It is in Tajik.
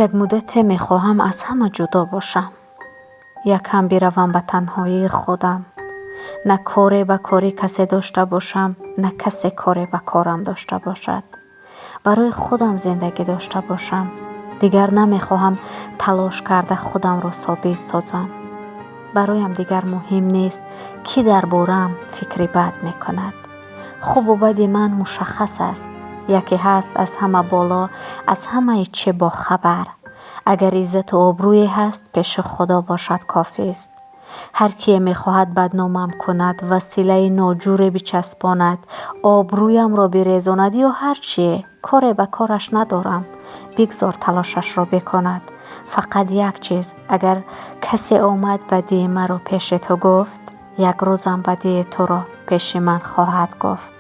Як муддате мехоҳам аз ҳама ҷудо бошам. Якам биравам ба танҳоии худам. На коре ба кори касе дошта бошам, на касе коре ба корам дошта бошад. Барои худам зиндагӣ дошта бошам. Дигар намехоҳам талош карда худамро собит созам. Бароям дигар муҳим нест, кӣ дар бораам фикри бад мекунад. Хубу бади ман мушаххас аст. Яке ҳаст аз ҳама боло, аз ҳамаи чӣ бохабар. Агар иззату обрӯе ҳаст, пеши Худо бошад, кофист. Ҳар кие мехоҳад бадномам кунад, василаи ноҷуре бичаспонад, обрӯямро бирезонад ё ҳар чие, коре ба кораш надорам. Бигзор талошашро бикунад. Фақат як чиз: агар касе омад бадии маро пеши ту гуфт, як рӯзам бадии туро пеши ман хоҳад гуфт.